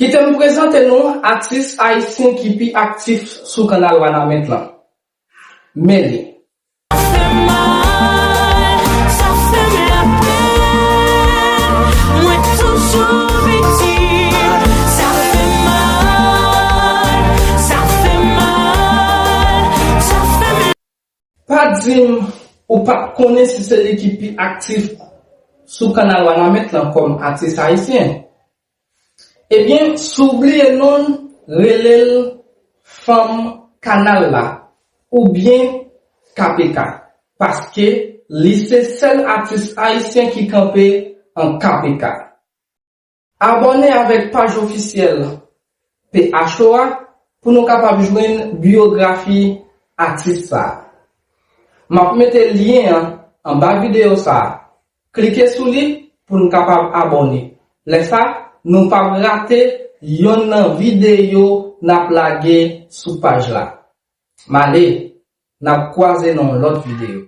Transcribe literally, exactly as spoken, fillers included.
Kite m prezante nou atis ayisyen ki pi aktif sou kanal Wanament lan. Melly. Sa fè mal, sa fè m lapèn. Mwen toujou viktim. Sa fè mal, sa fè mal, sa fè m Pa di m ou pa t konnen si se li ki pi aktif sou kanal Wanament lan kòm atis ayisyen. Ebyen, si w bliye non l, rele l Fanm Kanal la oubyen K P K, paske li se sèl atis ayisyen ki kanpe an K P K. Abòne avèk paj ofisyèl P H O a pou nou kapab jwenn biyografi atis sa a. M ap mete lyen an anba videyo sa a. Klike sou li pou n kapab abòne. Lè sa, nou p ap rate yonn nan videyo n ap lage sou paj la. M ale, n ap kwaze nan yon lòt videyo.